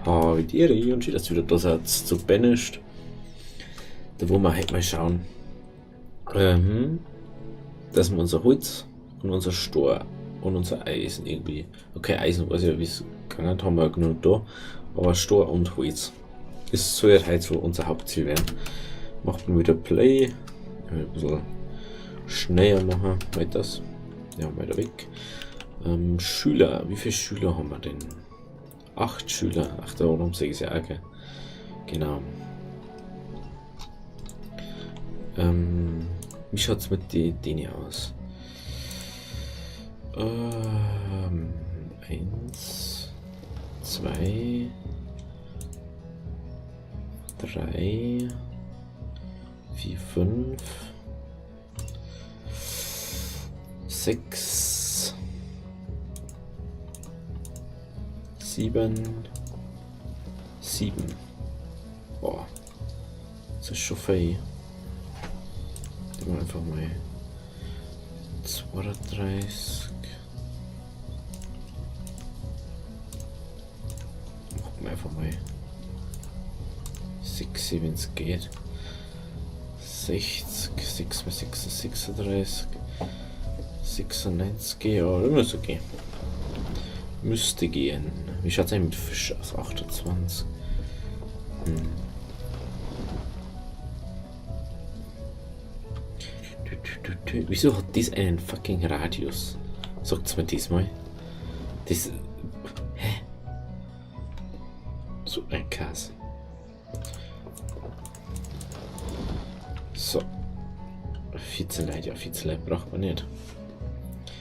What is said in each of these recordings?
Habe die Ehre und schön, dass ihr wieder da seid zu Banished. Da wollen wir heute mal schauen, dass wir unser Holz und unser Stor und unser Eisen irgendwie. Okay, Eisen weiß ich ja, wie es gegangen hat, haben wir ja genug da. Aber Stor und Holz. Das soll halt heute so unser Hauptziel werden. Macht man wieder Play. Ein bisschen schneller machen. Weiter das. Ja, weiter weg. Schüler. Wie viele Schüler haben wir denn? 8 Schüler. Ach, da oben sehe ich es ja auch, gell? Genau. Wie schaut's mit denen aus? 1, 2, 3, 4, 5, 6, 7, 7. Boah, das ist schon viel. Nehmen wir einfach mal 32. Machen wir einfach mal 6, wenn's geht. 60, 6 mal 6 ist 36, 96, ja, das müsste gehen. Müsste gehen. Wie schaut's eigentlich mit Fisch aus? 28. Wieso hat das einen fucking Radius? Sagt's mir das mal. Das. Hä? So ein Kass. So. 14 Leute, ja, 14 Leute braucht man nicht.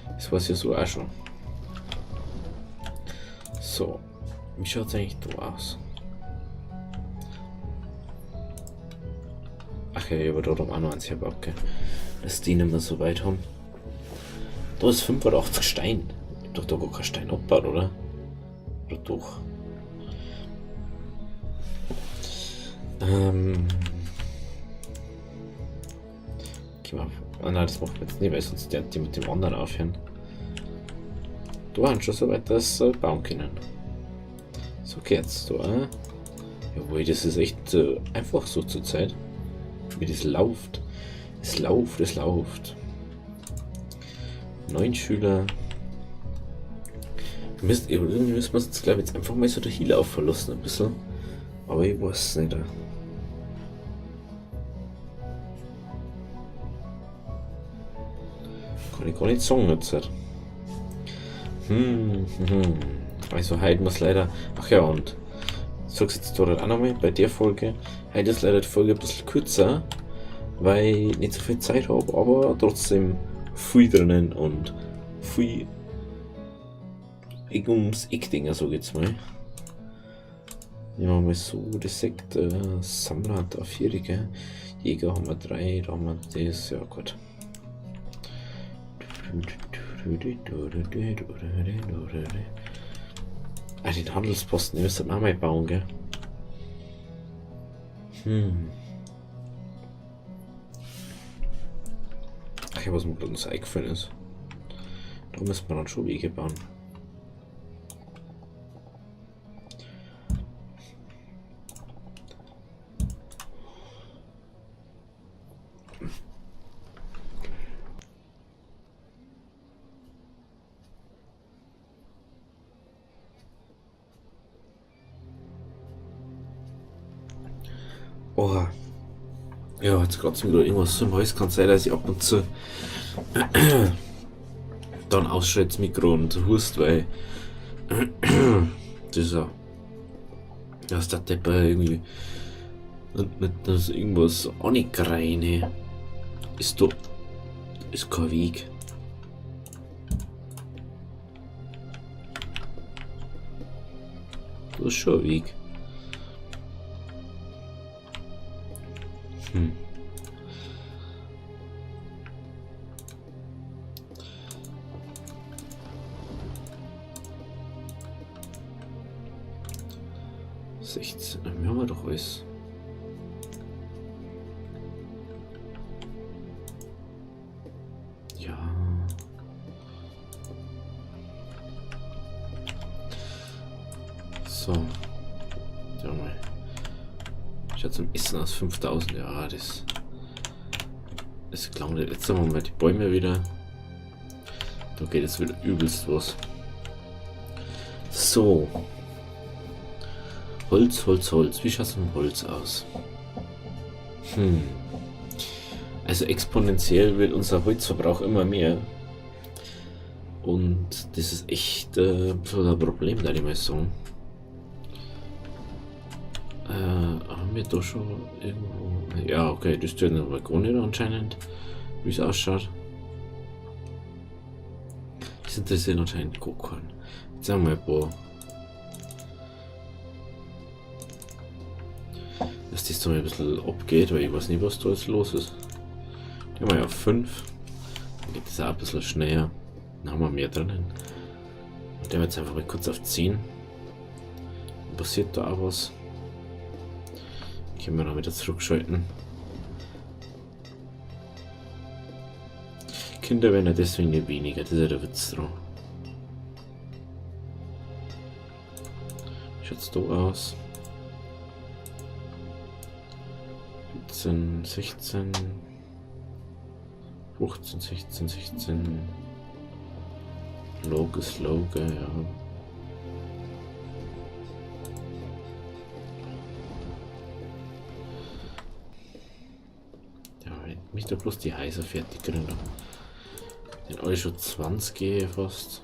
Das war's ja so auch schon. So. Wie schaut's eigentlich da aus? Ach ja, ich hab da auch noch eins gebaut, okay. Dass die nicht mehr so weit haben. Da ist 85 Stein. Ich hab doch da gar keinen Stein abgebaut, oder? Oder doch? Okay, mal. Ah nein, das machen wir jetzt nicht, weil sonst die mit dem anderen aufhören. Da haben schon so weit das bauen können. So geht's da? Jawohl, das ist echt einfach so zur Zeit. Wie das läuft. Es läuft, es läuft. 9 Schüler. Irgendwie müssen wir uns jetzt, glaub ich, jetzt einfach mal so der Heal aufverlassen ein bisschen. Aber ich weiß es nicht. Kann ich gar nicht sagen jetzt. Also heute muss leider. Ach ja, und sag's jetzt da auch nochmal bei der Folge. Heute ist leider die Folge ein bisschen kürzer, weil ich nicht so viel Zeit hab, aber trotzdem viel drinnen und viel ums Eck-Dinger, sag ich jetzt mal. Nehmen wir mal so die Sekte, Sammler hat da 4, gell? Jäger haben wir 3, da haben wir das, ja gut. Ah, den Handelsposten, den müsste man auch mal bauen, gell? Ach ja, was mir gerade noch so eingefallen ist. Da müssen wir dann schon Wege bauen. Oha. Ja, jetzt grad wieder irgendwas zum Hals. Kann sein, dass ich ab und zu dann ausschalte das Mikro und hust, weil das ist ja, das ist der Depper irgendwie und nicht, dass irgendwas angereine ist da, ist kein Weg. Das ist schon ein Weg. 16, dann haben wir doch alles. Ja. So. Ja, mal. Schaut zum Essen aus 5000. Ja, das. Das klang nicht. Jetzt haben wir mal die Bäume wieder. Da geht jetzt wieder übelst was. So. Holz, Holz, Holz. Wie schaut's mit dem Holz aus? Also exponentiell wird unser Holzverbrauch immer mehr. Und das ist echt ein bisschen ein Problem, da ich mal sagen. Haben wir da schon irgendwo... Ja, okay, das tut aber gar nicht anscheinend, wie es ausschaut. Das interessiert anscheinend gar keinen. Jetzt haben wir ein paar. Dass das da mal ein bisschen abgeht, weil ich weiß nicht, was da jetzt los ist. Die haben wir ja 5. Dann geht das auch ein bisschen schneller. Dann haben wir mehr drinnen. Und der wird jetzt einfach mal kurz auf 10. Dann passiert da auch was. Können wir dann wieder zurückschalten. Kinder werden ja deswegen nicht weniger, das ist ja der Witz dran. Schaut's da aus? 14, 16, 15, 16, 16. Log ist Log, ja. Ja, wenn mich da bloß die Häuser fertig kriegen. Den alle schon 20 fast.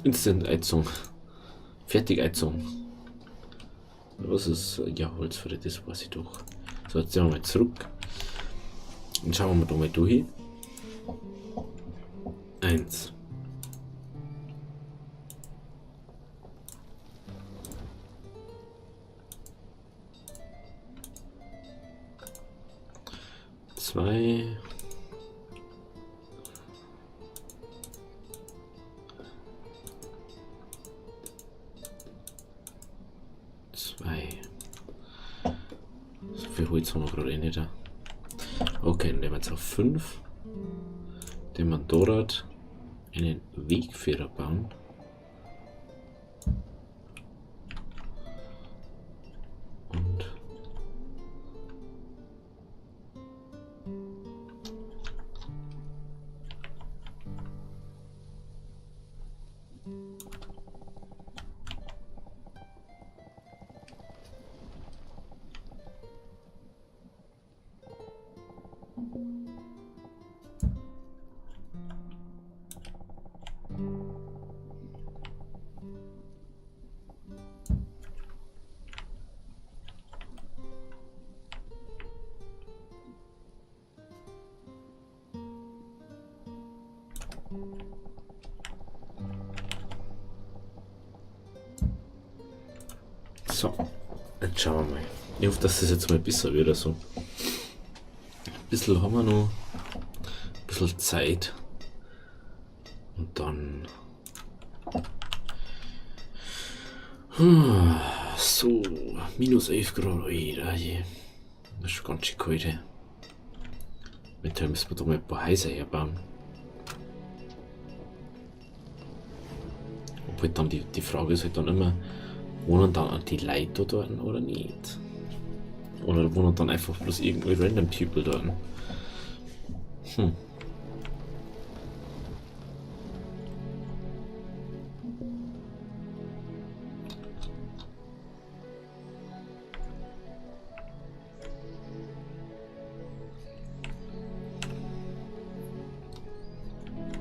Instant Heizung. Fertig Heizung. Was ist? Ja, Holz für das weiß ich doch. So, jetzt sehen wir mal zurück. Und schauen wir da mal durch. 1. 2. 2. So viel Holz haben wir gerade eh nicht da. Okay, dann nehmen wir jetzt auf 5. Den man dort einen Wegführer bauen. Und so, jetzt schauen wir mal. Ich hoffe, dass das jetzt mal besser wird oder so. Ein bisschen haben wir noch, ein bisschen Zeit. Und dann... So, minus 11 Grad, oida, je. Das ist schon ganz schön kalt, ey. Eventuell müssen wir da mal ein paar Häuser herbauen. Obwohl dann die Frage ist halt dann immer, wohnen dann auch die Leute dort oder nicht? Oder wohnen dann einfach bloß irgendwelche random People dort?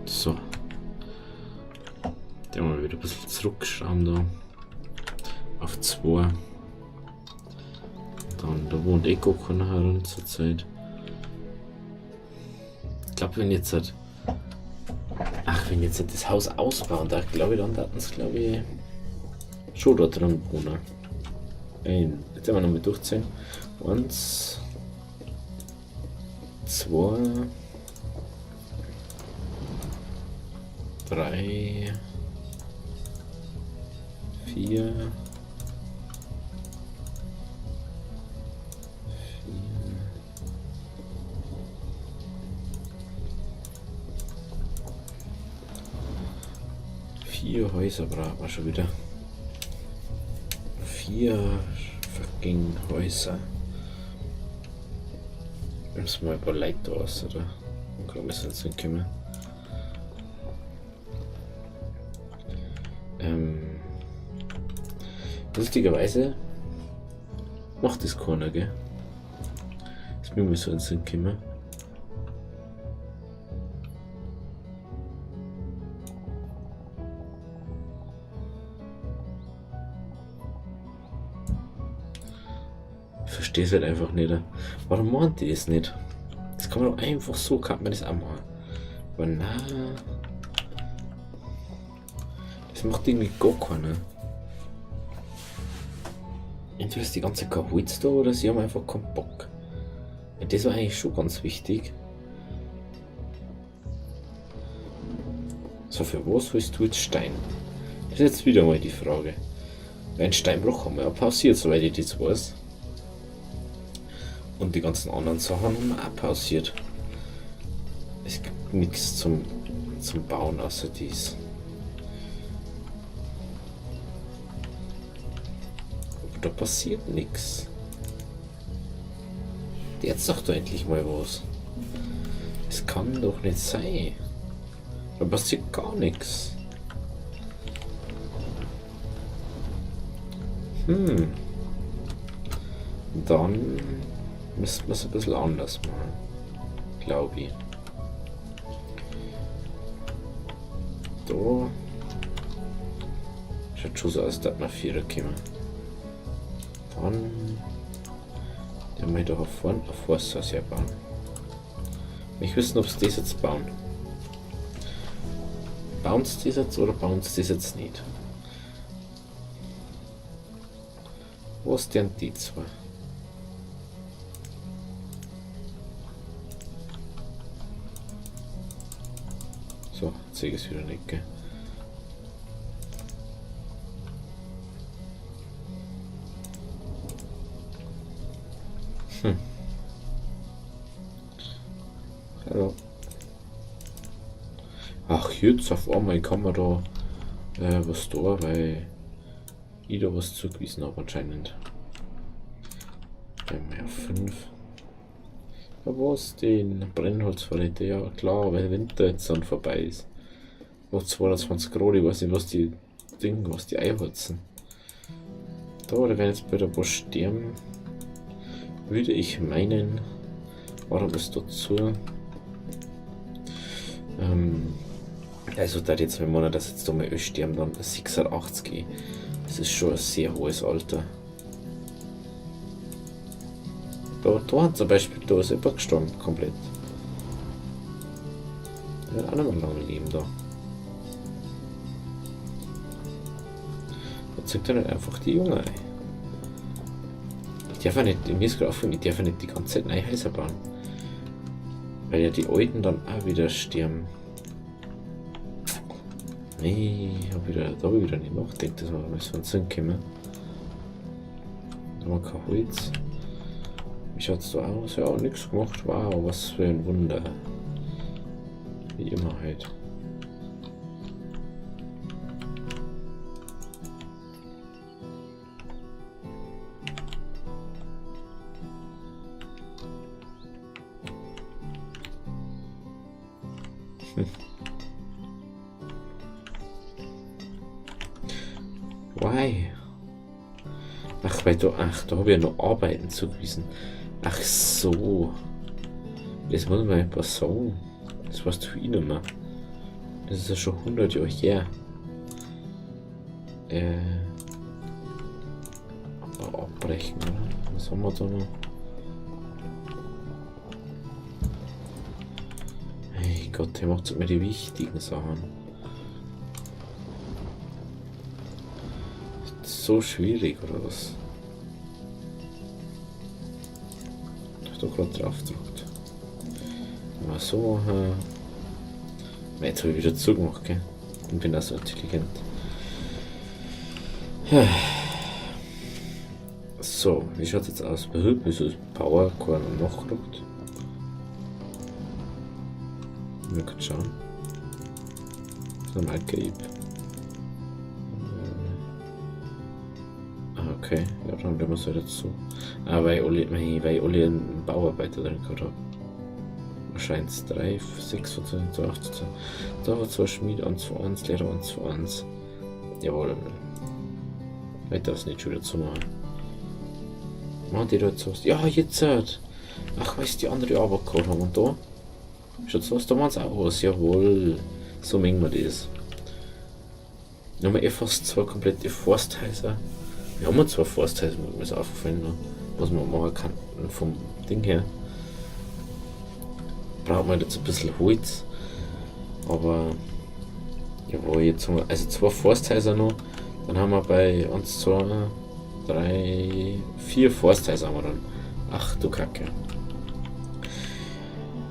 So. Den mal wieder ein bisschen zurückschrauben da. Auf 2. Dann, da wohnt eh gar keiner herum zurzeit. Ich glaub, wenn jetzt halt, ach, wenn jetzt halt das Haus ausbauen, da glaub ich, dann daten's, glaub ich, schon da drin wohnen. Ein, jetzt werden wir nochmal durchziehen. 1, 2, 3, 4, 4 Häuser brauchen wir schon wieder. 4 fucking Häuser. Müssen wir ein paar Leute da raus, oder? Und gerade müssen wir jetzt hinkommen. Lustigerweise macht das keiner, gell? Ist mir mal so in den Sinn gekommen. Ich verstehe es halt einfach nicht. Warum machen die das nicht? Das kann man doch einfach so, kann man das auch machen. Aber na, das macht irgendwie gar keiner. Entweder ist die ganze kein Holz da oder sie haben einfach keinen Bock. Ja, das war eigentlich schon ganz wichtig. So, für was willst du jetzt Stein? Das ist jetzt wieder mal die Frage. Weil einen Steinbruch haben wir ja pausiert, soweit ich das weiß. Und die ganzen anderen Sachen haben wir auch pausiert. Es gibt nichts zum Bauen außer dies. Aber da passiert nichts. Jetzt sag doch endlich mal was. Es kann doch nicht sein. Da passiert gar nichts. Dann müssen wir es ein bisschen anders machen. Glaub ich. Da. Schaut schon so aus, dass wir 4 kommen. Dann. Der möchte doch vorne ein Forsthaus herbauen. Ich weiß nicht, ob sie das jetzt bauen. Bauen sie das jetzt oder bauen sie das jetzt nicht? Was denn die zwei? So, jetzt sehe ich es wieder nicht, gell? Hallo. Ach, jetzt auf einmal kann man da was da, weil ich da was zugewiesen habe anscheinend. Wir haben ja 5. Ja, was denn? Brennholzvorräte, ja klar, weil Winter jetzt dann vorbei ist. Noch 220 Grad, ich weiß nicht, was die Ding, was die einholzen. Da, da werden jetzt bei der paar sterben. Würde ich meinen, warum ist da zu? Also da jetzt mal meinen, dass jetzt da mal alle sterben, dann 86. Das ist schon ein sehr hohes Alter. Da hat zum Beispiel, da ist jemand gestorben, komplett. Der wird auch nicht mehr lange leben da. Da zieht er nicht einfach die Jungen ein. Ich darf ja nicht, mir ist gerade aufgefallen, ich darf ja nicht die ganze Zeit neue Häuser bauen. Weil ja die Alten dann auch wieder sterben. Nee, da hab ich wieder nicht nachgedacht, dass wir mal so einen Sinn kommen. Da haben wir kein Holz. Wie schaut's da aus? Ja, nix gemacht. Wow, was für ein Wunder. Wie immer halt. Why? Ach, weil du, ach, da hab ich ja noch Arbeiten zugewiesen. Ach so. Das muss man einfach sagen. Das weißt du eh nicht mehr. Das ist ja schon 100 Jahre her. Aber abbrechen, oder? Was haben wir da noch? Hey Gott, der macht immer die wichtigen Sachen. Ist so schwierig, oder was? Ich hab doch grad drauf gedrückt. Mal so machen. Jetzt hab ich wieder zugemacht, gell? Ich bin auch so intelligent. So, wie schaut's jetzt aus? Wieso ist Power keiner nachgerückt? Mal kurz schauen. Das ist normal gelb. Ah, okay. Okay, ja, dann tun wir es halt jetzt so. Ah, weil ich alle einen Bauarbeiter drin gehabt habe. Wahrscheinlich 3, 6, 14, 2, 8, 2, da war 2 Schmied, 1, 2, 1, Lehrer 1, 2, 1. Jawohl. Weiter das nicht schon wieder zu machen. Machen die da jetzt was? Ja, jetzt halt. Ach, weißt die andere Arbeit gehabt haben. Und da? Schaut's aus, da machen's auch was. Jawohl. So mengen wir das. Dann haben wir eh fast zwei komplette Forsthäuser. Wir haben ja zwei Forsthäuser, mir ist aufgefallen, ne? Was man machen kann vom Ding her. Braucht man jetzt ein bisschen Holz. Aber jawohl, jetzt haben wir also zwei Forsthäuser noch. Dann haben wir bei 1, 2, 3, 4 Forsthäuser haben wir dann. Ach du Kacke.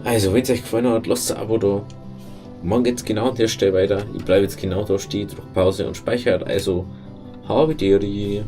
Also, wenn es euch gefallen hat, lasst ein Abo da. Morgen geht's genau an der Stelle weiter. Ich bleibe jetzt genau da stehen, drück Pause und speichert. Also, Habidere.